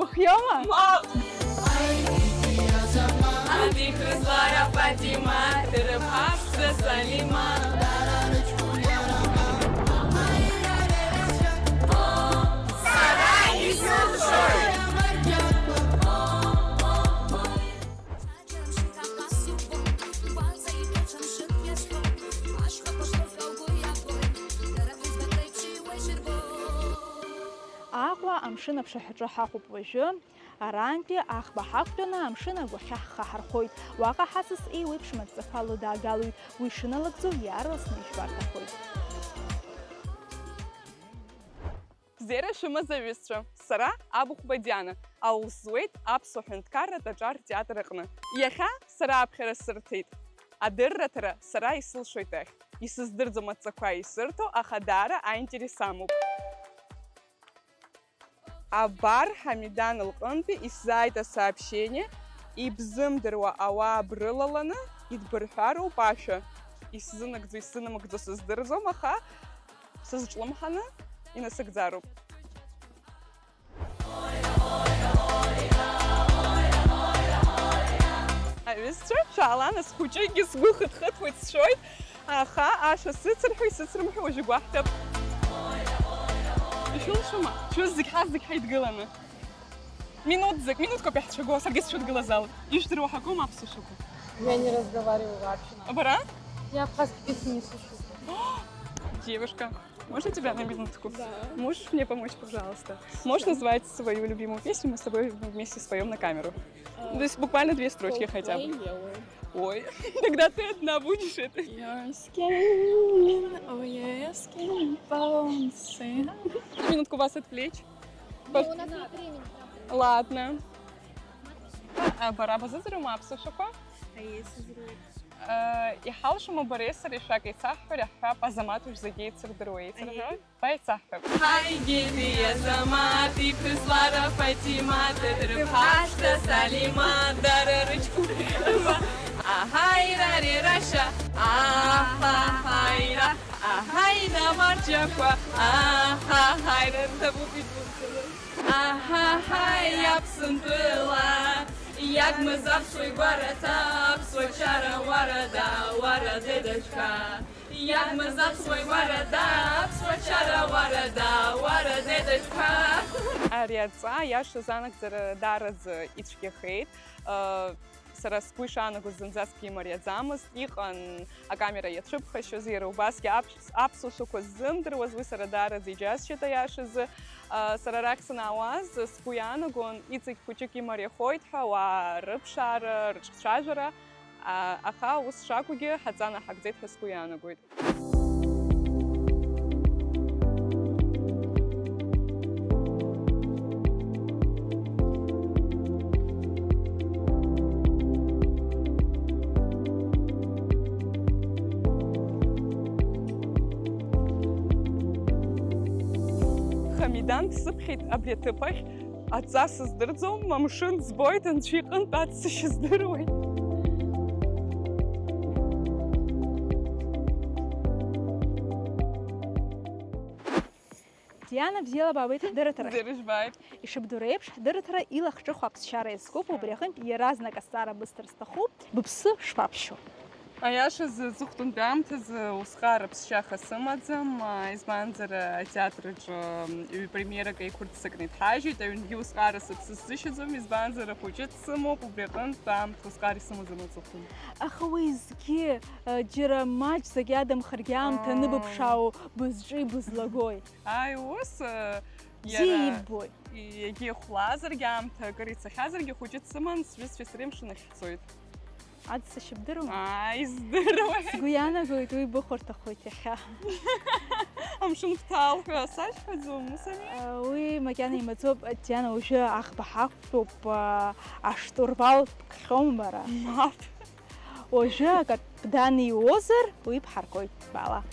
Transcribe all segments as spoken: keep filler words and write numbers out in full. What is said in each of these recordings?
Быхиоума? Мап! Адихызлара Фатима, дырԥҳаԥшӡа Салима. Сара исылшоит. Аҟәа амшын аԥшаҳәаҿы ҳахәуп уажәы. Арантәи аӷба ҳақәтәаны амшын агәахьы ҳхы ҳархоит. Уаҟа ҳасас еиуеиԥшым адҵақәа лыдаагалоит. Уи шыналагӡо иаарласны ижәбар ҭахоит. Бзиара шәымаз аҩызцәа! Сара Абыхәба Диана, аус зуеит аԥсуа ҳәынҭқарратә аҿар театр аҟны. Иахьа сара аԥхьара сырҭеит. Адырраҭара сара исылшоит ахь. Исыздырӡом адҵақәа исырҭо, аха даара аинтерес амоуп. Абар Ҳамидан лҟынтәи исзааит асообщение, ибзымдыруа ауаа брылаланы идбырҳәароуп ашәа. Исзынагӡо, исзынамыгӡо сыздырӡом, аха сызҿлымҳаны инасыгӡароуп. Аҩызцәа, шәаала нас, хәыҷыкгьы сгәы хыҭхыҭуеит, сшәоит, аха ашәа сыцырҳәо, исыцрымҳәо уажәы гәаҳҭап. Ишәылшома? Шәызегь ҳазегь ҳаидгыланы. Минуҭӡак, минуҭкоуп иаҳцәаго, саргьы сшәыдгылазаалоит. Ижәдыруа ҳакоума аԥсуа шәақәа? Я не разговариваю вообще. Абара? Я абхазский песни не слушаю. Девушка, можно тебя на минутку? Да. Можешь мне помочь, пожалуйста? Можешь назвать свою любимую песню, мы с тобой вместе споем на камеру? То есть буквально две строчки хотя бы. Ой, тогда ты одна будешь это. Your skin, oh yeah, your skin bones. Минутку вас отвлечь. Ну, у нас нет времени, правда. Ладно. А, бара базыӡырҩуама аԥсуа шәақәа? Аиеи, сыздыруеит. Э, иҳалшома бареи сареи шәак еицаҳҳәар, иаҳҳәап, Азамат уажә зегьы еицырдыруа, еицырҳәоит. Баицаҳҳәап. Ҳаигеит Азамат, иԥҳәыс лара Фатима, дырԥҳашьа Салима, дара рыҷкәын. Аҳаира рерашьа, аҳаҳаира, аҳаи, намарџьақәа, аҳаҳаира, рҭабуп идәықәлаз. Аҳаҳаи, Аԥсынтәыла, иагмыз аԥсуа игәараҭа, аԥсуа чара уарада, уара дедаҿка. Иагмыз аԥсуа игәараҭа, аԥсуа чара уарада, уара дедаҿка. Ари адҵа, иашаз, анагӡара даараӡа ицәгьахеит. Сара сгәы ишаанагоз, зынӡаск имариаӡамызт. Иҟан акамера иацәыԥхашьоз, иара убасгьы аԥ-, аԥсуа шәақәа ззымдыруаз, уи сара даараӡа иџьасшьеит аиашазы. Сара арахь санаауаз, сгәы иаанагон, иҵегь хәыҷык имариахоит ҳәа, ауаа рыԥшаара, рыҿцәажәара, а-, аха ус шакәугьы ҳаҵа наҳагӡеит ҳәа сгәы иаанагоит. Хамидан дсыԥхьеит абри аҭыԥ ахь. Адҵа сыздырӡом, амшын ӡбоит, анцәа иҟынтә аццышь здыруеит. Диана, бзиала баабеит ҳдырраҭарахь. Бзиара жәбааит. Ишыбдыруа еиԥш, ҳдырраҭара илахҿыху аԥсшьара иазкуп, убри аҟынтә иаразнак азҵаара бысҭар сҭахуп, быԥсы шԥаԥшьо? Аиашазы, аҵыхәтәантәи аамҭазы усҟак аԥсшьаха сымаӡам, избанзар, атеатраҿы ҩ-премиерак еиқәырццакны иҭҳажьит, аҩнгьы усҟак сыԥсы сзышьаӡом, избанзар, ахәыҷы дсымоуп, убри аҟынтә аамҭа усҟак исымаӡам аҵыхәтәан. Аха уеизгьы, џьара маҷӡак иадамхаргьы аамҭа аныԥшаауа бызҿи бызлагои? Ааи, ус, бзиа иббои? Егьа ихәлазаргьы, аамҭа акыр ицахьазаргьы, ахәыҷы дсыман, сҩызцәеи сареи амшын ахь ҳцоит. Аӡсашьа бдырума? Ааи, издыруеит. Сгәы иаанагоит, уи быхәарҭахоит иахьа. Амшын бҭаал ҳәа сашәҳәаӡом, ус ами? Уи макьана имаӡоуп, Диана, уажәы аӷба ҳақәтәоуп, аштурвал бкхьоума бара? Мап. Уажәы акаԥдан иуозар, уи бҳаргоит, баала.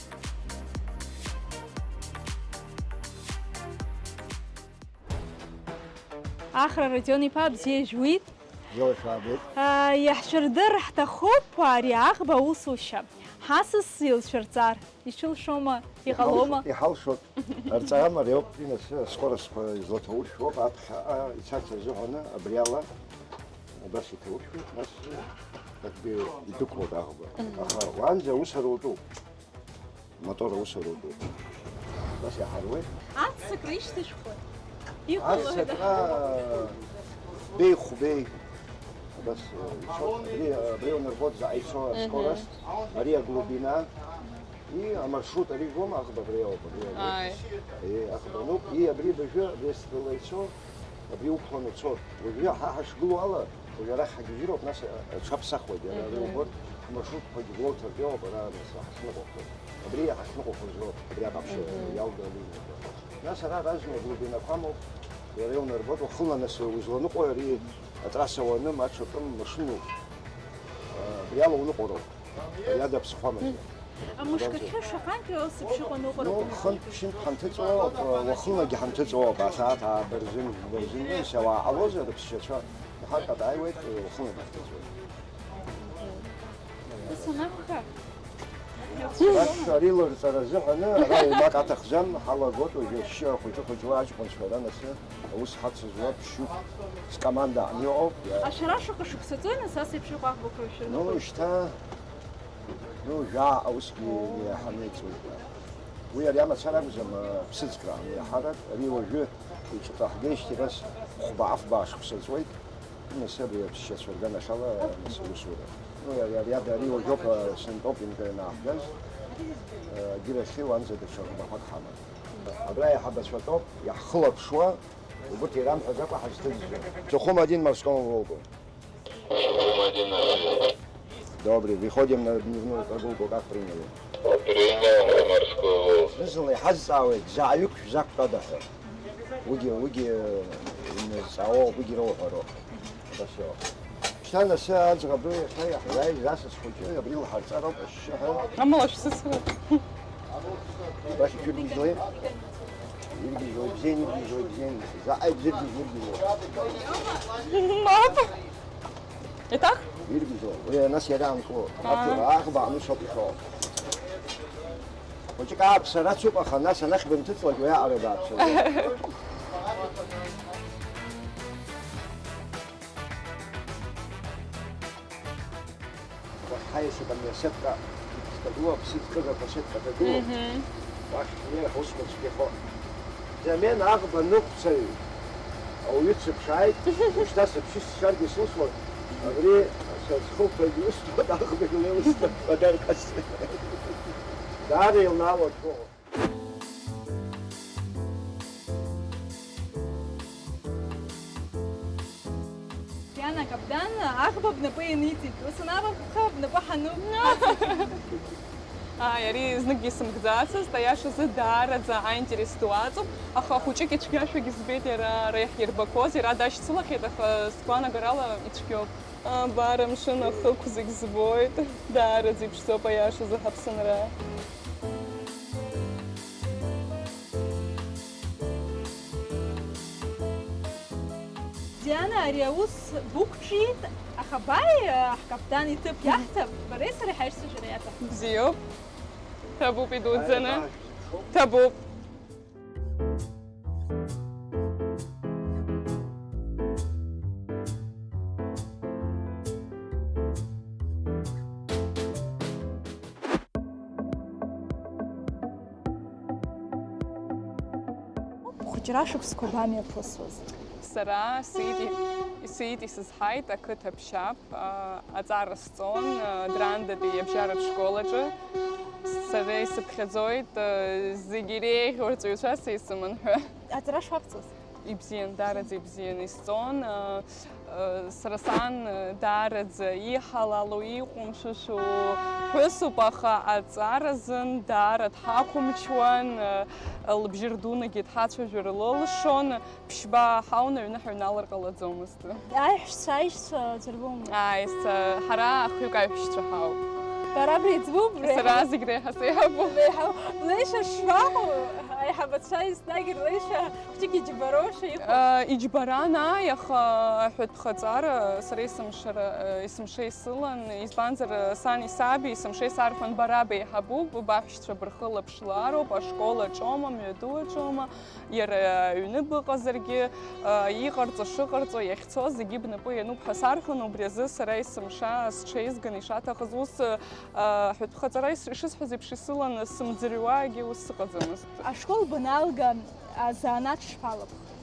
Ахра Родион-иԥа, бзиа жәуит. Бзиала шәаабеит. Иаҳшәырдыр ҳҭахуп ари аӷба аусушьа. Ҳасас илшәырҵар. Ишылшома, иҟалома? Иҳалшоит, иҳалшоит. Арҵарамариоуп, инасы аскоростқәа излаҭауршәуоуп, аԥхьаҟа ицарц азыҳәаны абриала абас иҭауршәуеит, нас актәи идәықәлоит аӷба. Аха уаанӡа аус арутәуп. Мотор аус арутәуп. Абас иаҳаруеит. Аццакра ишьҭышәхуеит. Иҟалои? Аццакра беи хәбеи. Абас, э, ицоит. Абри, абри унарбоит заҟа ицо аскорост. Ари аглубина. И амаршрут ари гом аӷба абри ауп, абри ауп. Ааи. Е, аӷба ануп, и абри абыржәы абри астәыла ицо, абри уқәланы уцоит. Уажәы ҳа ҳашгылоу ала, уажәы арахь ҳагьежьыроуп, нас аҽаԥсахуеит, иара ари убоит, амаршрутқәагьы гәоуҭартә иоуп, ара нас ҳахьныҟәахоз. Абри ҳахьныҟәахоз роуп, абри абаԥшьа иалга алинақәа. Нас ара разные глубинақәа амоуп, иара иунарбоит, уахынла нас узланыҟәои ари атрасса уаны, ма ҽакы машәыруп. Абри ала уныҟәароуп. Иада ԥсхәамаӡам. Амышкахьы шаҟантәи ус еиԥш иҟоу аныҟәара? Ну, хынтә-ԥшьынтә ҳанҭыҵуа, уахынлагьы ҳанҭыҵуа, асааҭ ааба рзын, жәба рзын, нас иауаа ҟалозар, аԥсшьацәа иҳаркадаиуеит, уахынлагьы ҳанҭыҵуеит. Ус анакәха? Нас ари лырҵара азыҳәаны, ара еимак аҭахӡам, ҳалагоит уажәы ашьшьыҳәа хәыҷы-хәыҷла аҷкәынцәа ара насы. Аус ҳацызуа ԥшьҩык скомандаҟны иҟоуп. Ашәара шаҟа шықәса ҵуеи, нас, ас еиԥш иҟоу аӷбақәа ршәырныҟәо? Ну, шьҭа, ну, жәаа аусгьы иаҳаны иҵуеит. Уи ари амацара акәӡам, аԥсыӡкраан иаҳарак. Ари уажәы иҿыҭаҳгеижьҭеи нас хәба-афба шықәса ҵуеит. Нас абри аԥсшьацәа рганахьала, нас аусура. Ну, ари, ари ада, ари уажәоуп, а, сынтәоуп инкы ианааҳгаз. А, агьырахьы уанӡа даҽа ӷбақәак ҳаман. Абра иаҳабацәа тәоуп, иаҳхылаԥшуа. Убырҭ ирамҳәаӡакәа ҳазҭыҵӡом. Сухум один, морскому волку. Сухум один, один. Добре, выходим на дневную прогулку, как приняли? Принял на морскую волку. Зны-зынла иҳазҵаауеит, заҟаҩык шәзақәтәада ҳәа. Уигьы, уигьы, э, имазҵаауоуп, уигьы роуҳәароуп. Абас иоуп. Шьҭа нас аӡӷабы иахьа иаҳзааиз асас хәыҷы абри лҳарҵароуп ашьшьыҳәа. Амала шәсыцхрааит. Баша шәыргьежьлеит. Иргьежьуа ибзиан, иргьежьуа ибзиан. Заҟа ибзыргьежь иргьежьуа. Мап! Еиҭах? Иргьежьуа. Уи нас иара анхо. Аа. Аԥхьа аӷба анус ауп ишәо. Хәыҷык ааԥсара ацуп, аха нас анахь бынҭыҵлак уи аҟара бааԥсыроуп. Уахь ҳаиасып амҩасыҭҟа, ԥшқа ду, аԥсыӡ кыдақәа сыҭҟьа дагылоуп. Мгм. Уахь ҳнеир ҳусқәа цәгьахо. Замена аӷба ныҟәцаҩ ауаҩы дсыԥшааит, ушьҭа сыԥшышьҭ сшаргьы сусуан, абри са схылԥагьы усҭоит, аӷбагьы уи усҭоит, подаркас. Даара еилнаалоит шәҟәыҟа. Диана Каԥдан аӷба бнапы ианиҵеит. Ус анакәха, бнапы ҳану. Ааи, ари зныкгьы исымкӡацызт, аиашазы даараӡа аинтерес ду аҵоуп, аха хәыҷык ицәгьашәагьы збеит иара, ара иаҳирбақәоз, иара дашьцылахьеит, аха сгәаанагарала ицәгьоуп. Абар амшын ахықә зегь збоит, даараӡа иԥшӡоуп аиашазы ҳаԥсынра. Диана, ари аус бықәҿиеит, аха бааи, ҳкаԥдан иҭыԥ иаҳҭап, бареи сареи ҳаишьцәажәара иаҭахым. Бзиоуп. Ҭабуп идуӡӡаны. Ҭабуп. Хәыҷра шықәсқәа бамҩаԥысуаз? Сара сиит, сиит исызҳаит ақыҭа ԥшьаԥ. Аҵара сҵон, Драндатәи иабжьаратә школ аҿы. Сара исыԥхьаӡоит, зегь иреиӷьу арҵаҩцәа сеисыман ҳәа. Аҵара шԥаԥҵәаз? Ибзиан, даараӡа ибзиан исҵон. Сара сан даараӡа иҳалалу, иҟәымшәышәу ԥҳәысуп, аха аҵара азын даара дҳақәымчуан, лыбжьы рдунагьы дҳацәажәар лылшон. Ԥшьба ҳауны аҩны ҳаҩналар ҟалаӡомызт. Аиҳәшьцәа, аишьцәа џьарбоума? Аишьцәа, ҳара хҩык аиҳәшьцәа ҳауп. Бара бреиҵбуп, бреиҳау. Сара зегь реиҳа сеиҳабуп. Бреиҳау, блеишьа шбаҟоу, аи-, Ҳабацәа еснагь рлеишәа хәҷык иџьбароушәа иҟоуп. Э, иџьбаран ааи, аха аҳәатәхаҵара сара есымшара, э, есымша исылан, избанзар, э, сани саби есымша исарҳәон, бара беиҳабуп, баҳәшьцәа бырхылаԥшлароуп, ашкол аҿоума, мҩаду аҿоума, иара аҩны быҟазаргьы, э, иҟарҵо шыҟарҵо, иахьцо зегьы бнапы иануп ҳәа сарҳәон, убри азы сара есымша сҽеизган ишаҭахыз ус, э, аҳәатәхаҵара ис-, ишысҳәаз еиԥш исылан, сымӡырҩуагьы ус сыҟаӡамызт. Ашкол баналга, азанааҭ шԥалабхи?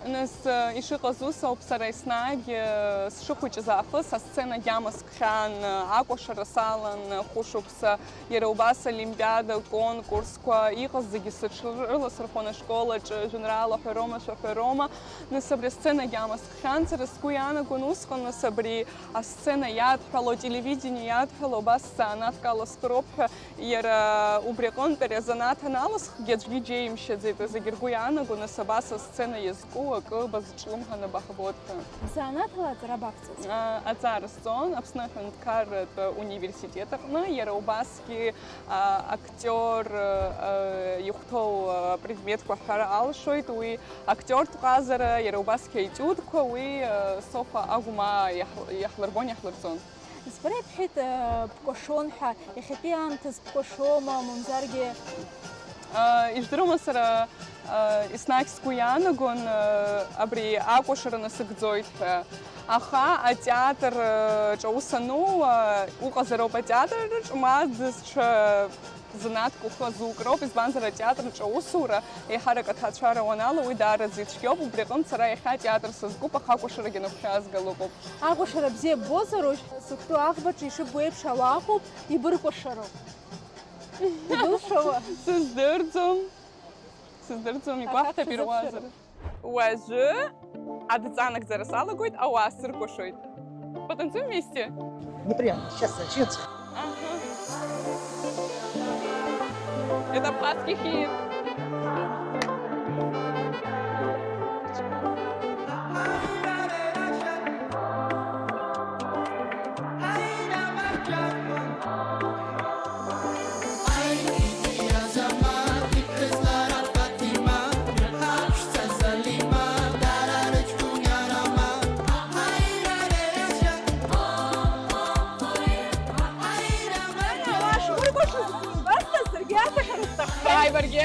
Нас, э, ишыҟаз ус ауп, сара еснагь, э, сшыхәыҷыз аахыс асцена агьама скхьан, э, акәашара салан, э, хәышықәса, иара убас олимпиада, конкурсқәа, иҟаз зегьы сыҽрыласырхәон ашкол аҿы, жәеинраала ҳәароума, шәаҳәароума. Нас абри асцена агьама скхьан, сара сгәы иаанагон усҟан, нас абри асцена иадҳәало, ателевидение иадҳәало, убас занааҭк аласыроуп ҳәа, иара убри аҟынтә ари азанааҭ аналысхгьы аӡәгьы џьеимшьаӡеит, зегь ргәы иаанаго, нас абас асцена иазку акы базҿлымҳаны баҳбоит ҳәа. Занааҭ ала аҵара бақәҵоз? А, аҵара сҵон Аԥсны аҳәынҭқарратә университет аҟны, иара убасгьы, а, актиор, а, ихәҭоу, а, предметқәа ҳҳәар алшоит, уи актиортә ҟазара, иара убасгьы аетиудқәа, уи, а, Софа Агәмаа иаҳ-, иаҳлырбон, иаҳлырҵон. Избара ибҳәеит, э, бкәашон ҳәа, иахьатәи аамҭаз бкәашома, мамзаргьы? Э, ижәдыруама, сара, э, еснагь сгәы иаанагон, э, абри акәашара насыгӡоит ҳәа. Аха атеатр, э, ҿы аус анууа, уҟазароуп атеатр аҿы, ма дызҽа-, Занааҭк ухы азукроуп, избанзар, атеатр аҿы аусура еиҳарак аҭаацәара уанала, уи даараӡа ицәгьоуп. Убри аҟынтә сара иахьа атеатр сазкуп, аха акәашарагьы нагәхьаазгало ыҟоуп. Акәашара бзиа ббозароуп, сыхәтәы аӷбаҿы ишыббо еиԥш ауаа ыҟоуп, ибыркәашароуп. Ибылшауа? Сыздырӡом. Сыздырӡом, аха игәаҳҭап, шәазыԥшыроуп. Ируазар. Уажәы адҵа анагӡара салагоит, ауаа сыркәашоит. Потанцуем вместе? Непременно. Сейчас начнётся. Ага. Это абхазский хит. Уашәмыркәашаз убасҵас саргьы акәашара сҭаххеит. Ааи, баргьы.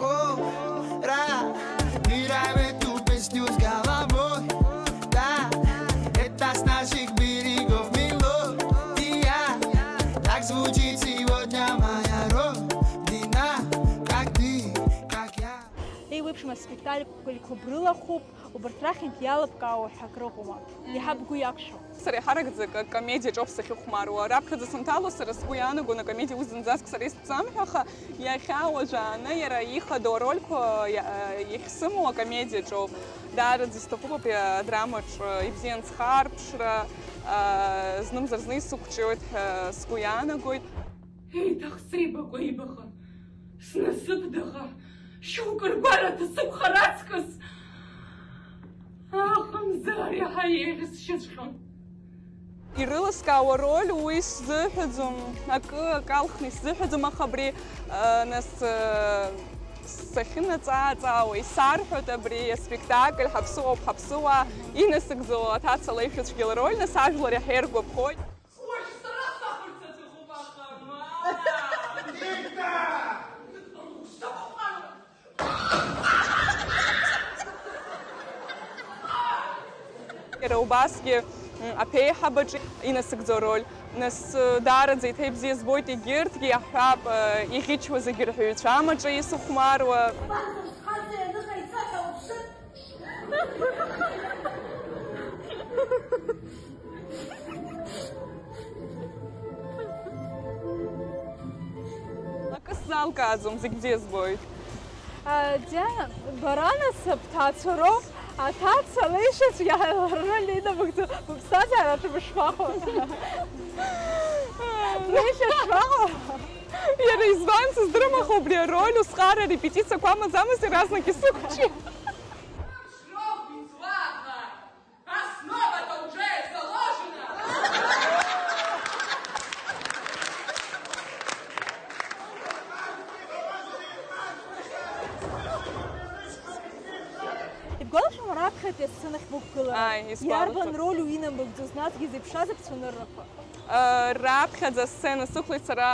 О, ра, играй в эту песню с головой. Да, это с наших берегов мелодия. Так звучит сегодня моя родина. Как ты, как я. Еиуеиԥшым аспектакльқәа брылахәуп, убарҭ рахьынтә иалыбкаауа ҳәа акрыҟоума? Мгм. Иаҳа бгәы иақәшәо? Сара иҳараӡак акомедиаҿоуп сахьыхәмаруа. Раԥхьаӡа санҭало, сара сгәы иаанаго, акомедиа ус зынӡаск сара исҵам ҳәа, аха иахьа уажәааны иара ихадоу арольқәа иа-, иахьсымоу акомедиаҿоуп. Даараӡа исҭахуп абри адрамаҿ ибзиан схарԥшра, знымзар зны исықәҿиоит ҳәа сгәы иаанагоит. Еиҭах сеибакәеибаха, снасыԥдаха, шьоукы ргәараҭа сықәхар аҵкыс, аҟамзар иаҳа еиӷьысшьаҵәҟьон. Ирылыскаауа роль уи сзыҳәаӡом, акы, акы алхны исзыҳәаӡом, аха абри, а, нас, а, сахьынаҵаа-ҵаауа исарҳәоит абри аспектакль, ҳаԥсыуоуп, ҳаԥсыуаа, инасыгӡо аҭаца леишәацәгьала роль, нас ажәлар иаҳа иргәаԥхоит. Уажә сара сахәарц аҭахуп, аха, мап! Ушьҭа быхәмаруа! Иара убасгьы, м, аԥеиҳабаҿы инасыгӡо ароль. Нас, э, даараӡа иҭеи бзиа збоит егьырҭгьы, иаҳҳәап, э, иӷьычуа зегьы рҳәаҩцәа амаҿы исыхәмаруа. Панк ушьҭхаҵа ианыҟаиҵа ҳәа уԥшын. Акы сзалкааӡом, зегь бзиа збоит. А, Диана, бара нас бҭаацәароуп, аҭаца леишьацәгьа лроль инамыгӡо, быԥсҭазаараҿы бышԥаҟоу? Леишьа шԥаҟоу? Иара избан сыздырам, аха убри ароль усҟар арепетициақәа амаӡамызт, иаразнак исықәчит. Основа-то уже заложена! Ибгәалашәома раԥхьатәи асценахь бықәгылара? Ааи, исгәалашәоит. Иарбан роль уинамыгӡоз, насгьы изеиԥшраз абцәаныррақәа? Э, раԥхьаӡа асцена сықәлеит сара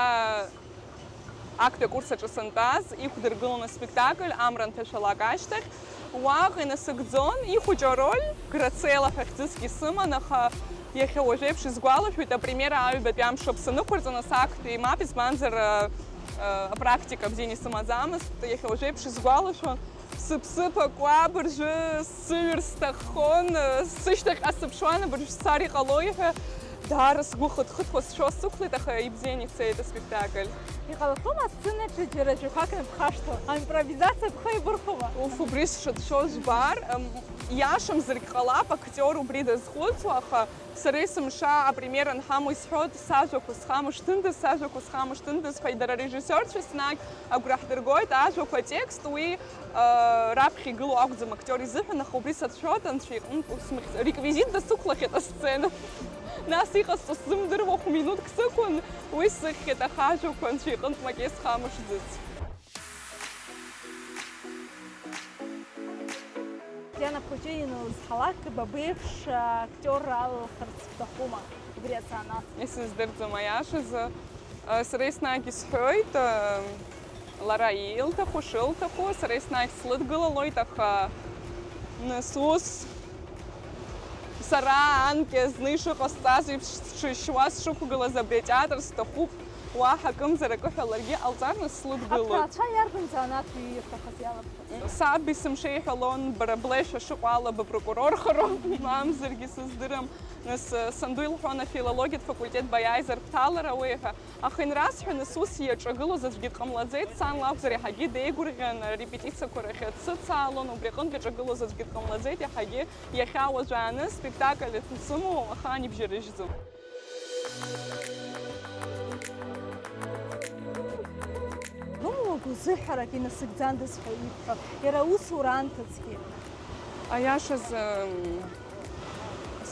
актәи акурс аҿы сантәаз, иқәдыргылон аспектакль Амра анҭашәалак ашьҭахь. Уаҟа инасыгӡон, ихәыҷу ароль, Грациела ҳәа хьӡысгьы сыман, аха иахьа уажәеиԥш исгәалашәоит, апремиера аҩбатәи амш ауп санықәырҵа, нас актәи мап, избанзар, э, э, апрактика бзианы исымаӡамызт, иахьа уажәеиԥш исгәалашәон. Сыԥсыԥ акуа абыржәы сыҩыр сҭаххон, сышьҭахьҟа сыԥшуан, абыржә сцар иҟалои ҳәа, даара сгәы хыҭхыҭуа сшәо сықәлеит, аха ибзианы ицеит аспектакль. Иҟалахьоума асценаҿы џьара жәақәак анбхашҭуа? Аимпровизациа бхы аибырхәома? Уф, убри сшыцәшәо жәбар, м, иашамзаргь ҟалап, актиор убри дазхәыцуа, аха Сара есымша апремиера анҳамоу исҳәоит, сажәақәа схамышҭындаз, сажәақәа схамышҭындаз ҳәа, дара арежиссиорцәа еснагь агәра ҳдыргоит, ажәақәа, атекст уи, э, раԥхьа игылоу акәӡам актиор изыҳәан, аха убри сацәшәоит, анцәа иҟынтә усмыхьӡ-, реквизит дасықәлахьеит асцена. Нас иҟасҵо сзымдыруа хә-минуҭк сықәын, уи сыхьхьеит, аха ажәақәа анцәа иҟынтә макьа исхамышҭӡац. Диана, бхәыҷы ианылызҳалак, ба беиԥш актиорра алалхырц бҭахума убри азанааҭ? Исыздырӡом аиашазы. Сара еснагь исҳәоит, лара илҭаху шылҭаху, сара еснагь слыдгылалоит, аха нас ус сара анкьа зны ишыҟасҵаз еиԥш сҽышьуа сшықәгылаз абри атеатр сҭахуп, уаҳа акымзар акы ҳәа ларгьы ҟалҵар, нас слыдгылоит. Аҭаацәа иарбан занааҭ уаҩы ирҭахыз иалабхьаз? Саб есымша иҳәалон, бара блеишәа шыҟоу ала быпрокурорхароуп, мамзаргьы сыздырам. Нас, э, санду илҳәон, афилологиатә факультет баиааизар бҭалар ауеи ҳәа. Аха инрасҳәаны сус иаҿагылоз аӡәгьы дҟамлаӡеит, сан лакәзар иаҳагьы деигәырӷьан, арепетициақәа рахь дсыцаалон, убри аҟынтә иаҿагылоз аӡәгьы дҟамлаӡеит, иаҳагьы иахьа уажәааны спектакль аҭацыму ахаан ибжьарыжьӡом. Бымала гәазыҳәарак инасыгӡандаз ҳәа ибҳәо, иара аусура анҭыҵгьы. Аиашазы, м,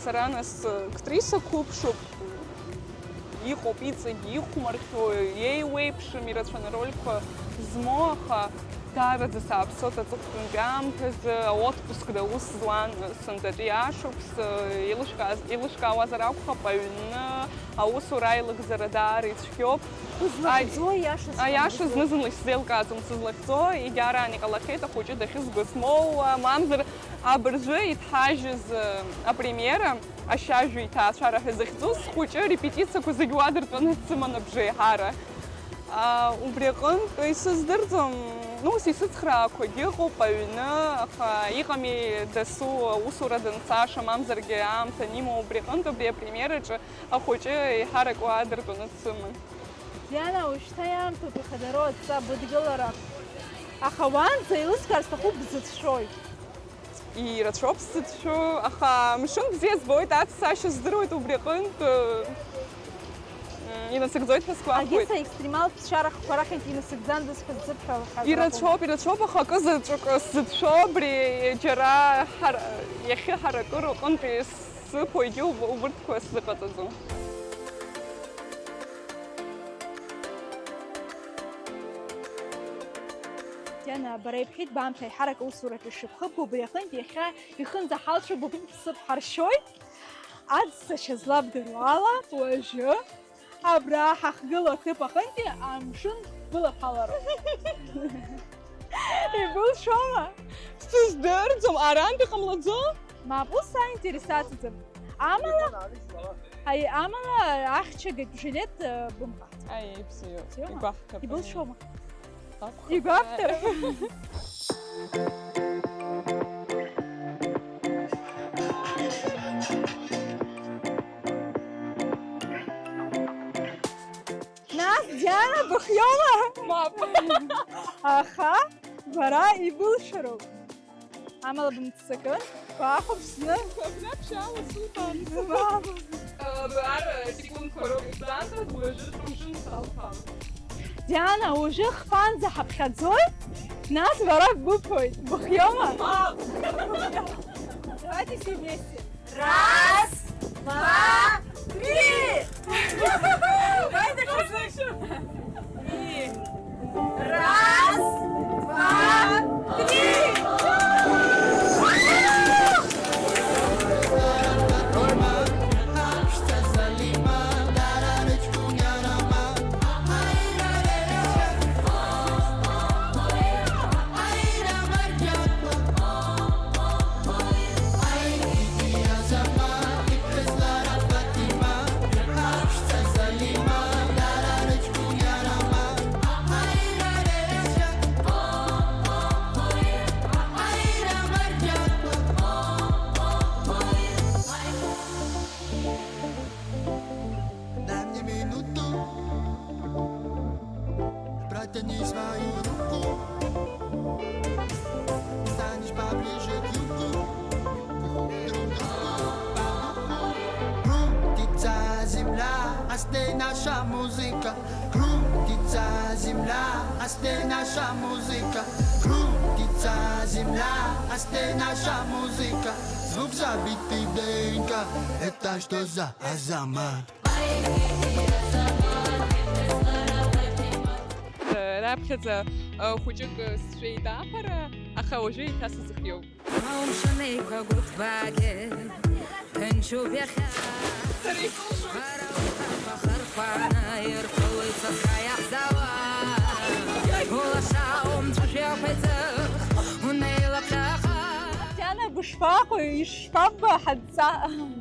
сара нас, э, актриса қәыԥшуп, иҟоуп иҵегь ихәмархьоу, еиуеиԥшым, ирацәаны арольқәа змоу, аха даараӡа сааԥсоит аҵыхәтәантәи аамҭазы, аотпускда аус зуан, сынтәатәи ашықәс, э, еилышәкааз-, еилышәкаауазар акәхап, аҩны аусура аилыгзара даара ицәгьоуп. Бызлахьӡо, аиаша сҳәан, аиаша бызлахь- зны-зынла исзеилкааӡом сызлахьӡо, егьараан иҟалахьеит ахәыҷы дахьызгәасмоуа, мамзар абыржәы иҭҳажьыз, э, апремиера, ашьажәи иҭаацәара ҳәа захьӡу схәыҷы арепетициақәа зегь уа дыртәаны дсыман абжеиҳара. А, убри аҟынтә исыздырӡом, ну, ус исыцхраақәагьы ыҟоуп аҩны, аха иҟами дасу аусура данцаша, мамзаргьы аамҭа анимоу, убри аҟынтә абри апремиераҿы ахәыҷы еиҳарак уа дыртәаны дсыман. Диана, уажәшьҭа иаамҭоуп ихадароу адҵа быдгылара. Аха уаанӡа еилыскаар сҭахуп, бзыцәшәои? Ирацәоуп сзыцәшәо, аха мшын бзиа збоит, аццашьа здыруеит убри аҟынтә, м, инасыгӡоит ҳәа сгәахәуеит. Агьыс аекстремалтә ԥсшьара хкқәа рахьынтә инасыгӡандаз ҳәа ззыбҳәо алахьазар акәым? Ирацәоуп, ирацәоуп, аха акы заҵәык сзыцәшәо, абри џьара ҳар-, иахьа ҳаракыроу аҟынтәи сыԥо, егьи уб-, убырҭқәа сзыҟаҵаӡом. Диана, бара ибҳәеит, баамҭа аиҳарак аусураҿы ишыбхыбго, убри аҟынтә иахьа ихынӡаҳалшо быԥсыԥ ҳаршьоит. Аӡсашьа злабдыруа ала, уажәы абра ҳахгылоу аҭыԥ аҟынтәи амшын былаԥалароуп. Ибылшома? Сыздырӡом, арантә иҟамлаӡо? Мап, ус аинтерес аҵаӡам. Амала, аи, амала ахьчагатә жилет, э, бымҟаҳҵоит. Аиеи, бзиоуп. Бзиоума? Игәаҳҭап. Ибылшома? Акәхап. Игәаҳҭар. Нас, Диана, быхиоума? Мап. Аха бара ибылшароуп. Амала бымццакын, баахәаԥшны. Абна ԥшьаала сылбаанӡа. Мап. Ар секундқәа роуп исзаанхаз, уажәы сымшын салфам. Диана, уже хԥанӡа ҳаԥхьаӡоит, нас бара ббыԥоит, быхиоума? Давайте все вместе. Раз, два, три! Давайте, и раз, два, три! Дай мне минуту, протяни свою руку. Станешь поближе к югу, друг другу по духу. Крутится земля, а с ней наша музыка. Крутится земля, а с ней наша музыка. Крутится земля, а с ней наша музыка. Звук забитый ДНК. Это что за Азамат? Раԥхьаӡа, э, хәыҷык, э, сшәеит аԥара, аха уажәы еиҭа сазыхиоуп. Амшын еиқәа гәыҭбаакьа ҭынчуп иахьа. Сара исылшоит. Бара ухақәа хырхәааны ирхылоит сасра иаҳзауа. Улаша умҵәышә иақәиҵых, унеилаԥхьаха. Диана, бышԥаҟоу, ишԥаббо ҳадҵа?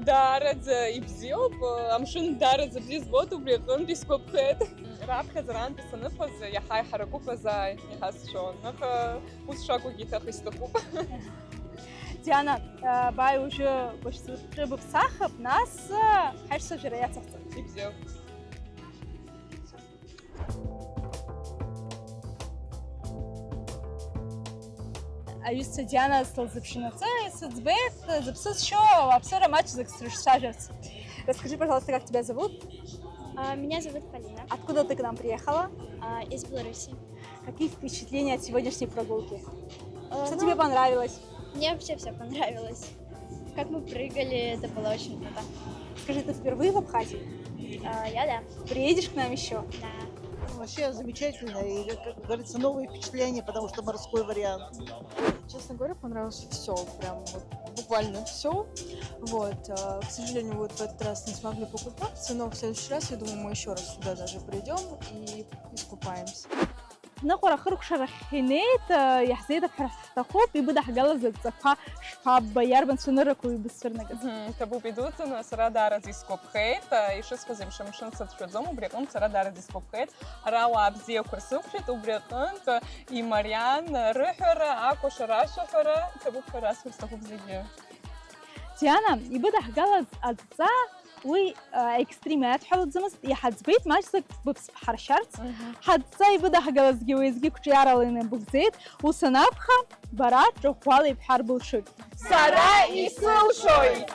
Даараӡа ибзиоуп, амшын даараӡа бзиа збоит, убри аҟынтә исгәаԥхеит. Раԥхьаӡа арантәи саныԥоз иаҳа иҳаракуп азааи, иаҳа сшәон, аха ус шакәугьы иҭахы исҭахуп. Диана, а, бааи уажәы бышьцәы быԥсахып, нас, а, ҳаишьцәажәара иацаҳҵап. Ибзиоуп. Аҩызцәа Диана слызыԥшнаҵы, сыӡбеит, зыԥсы зшьо ауааԥсыра маҷӡак срыҿцәажәарц. Расскажи, пожалуйста, как тебя зовут? А, меня зовут Полина. Откуда ты к нам приехала? А, из Беларуси. Какие впечатления от сегодняшней прогулки? Э, Что ну, тебе понравилось? Мне вообще всё понравилось. Как мы прыгали, это было очень круто. Скажи, ты впервые в Абхазии? А, я да. Приедешь к нам ещё? Да. Вообще замечательно. И, как говорится, новые впечатления, потому что морской вариант. Честно говоря, понравилось всё. Прям вот буквально всё. Вот. А, к сожалению, вот в этот раз не смогли покупаться, но в следующий раз, я думаю, мы ещё раз сюда даже придём и искупаемся. Ныҟәара ахыркәшарахь ҳнеит, иаҳзеиҭабҳәар ҳҭахуп, ибыдаҳгалаз адҵақәа шԥаббо, иарбан цәаныррақәоу ибызцәырнагаз? Мгм, ҭабуп идуӡӡаны, сара даараӡа исгәаԥхеит, ишысҳәаз еиԥш, амшын сацәшәаӡом, убри аҟынтә сара даараӡа исгәаԥхеит, ара ауаа бзиақәа рсықәшәеит, убри аҟынтә имариан рыҳәара, акәашара ашәаҳәара, ҭабуп ҳәа расҳәар сҭахуп зегьы. Диана, ибыдаҳгалаз адҵа Уи, а, екстрим иадҳәалаӡомызт, иҳаӡбеит маҷӡак быԥс бҳаршьарц. Мгм. Ҳадҵа ибыдаҳгалазгьы уеизгьы қәҿиарала инабыгӡеит, ус анакәха, бара ҿыӷәӷәала ибҳәар былшоит. Сара исылшоит!